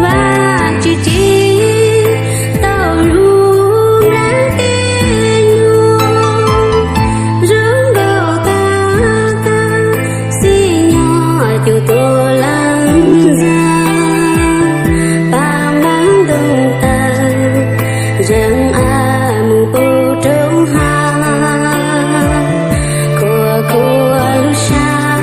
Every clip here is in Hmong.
Vaajtswv tsev tau lug nplaj teb nuav, zoo nkauj tag tag, xib nyob cuj tuam leej ntxag, paab npaab ntoo tawg, zeeg av mus pum roob hav, khuam khuam lub sab,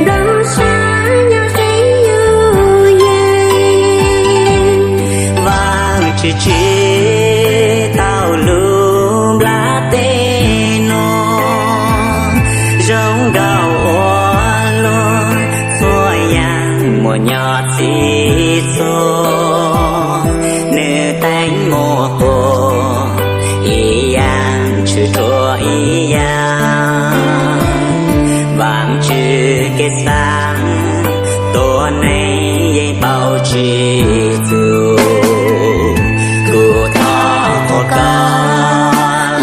nplog sab nyob zeeg yug yeeg. Vaajtswv tsev tau lug nplaj teb nuav, zoo nkauj ua luaj, txhua yaam muaj nyob txhij txhua, nwg teeb muaj quas ib yaam, tshwm rua ib yaam. Vaajtswv kev xaav tuab neeg yeej tau tsim txug, kuv thov qhuas koj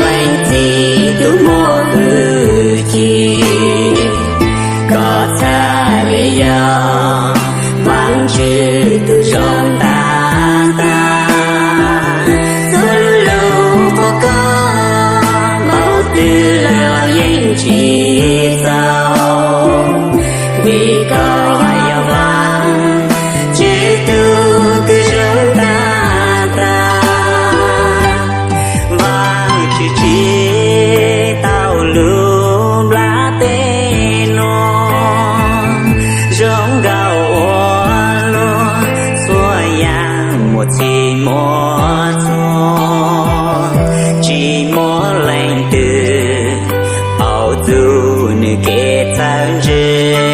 Leej Txiv tug muaj hwj chim, koj txhaj le yog Vaajtswv tug zoo tag tag. Txhua lug qhuas koj npaum twg lawm los yeej tsim txom, vim koj yog Vaajtswv tug kws zoo tag tag. Vaajtswv tsev tau lug nplaj teb nuav, zoo nkauj ua luaj, txhua yaam muaj txhij muaj txhua, tsis muaj leej twg paub txug nwg kev txawj ntse.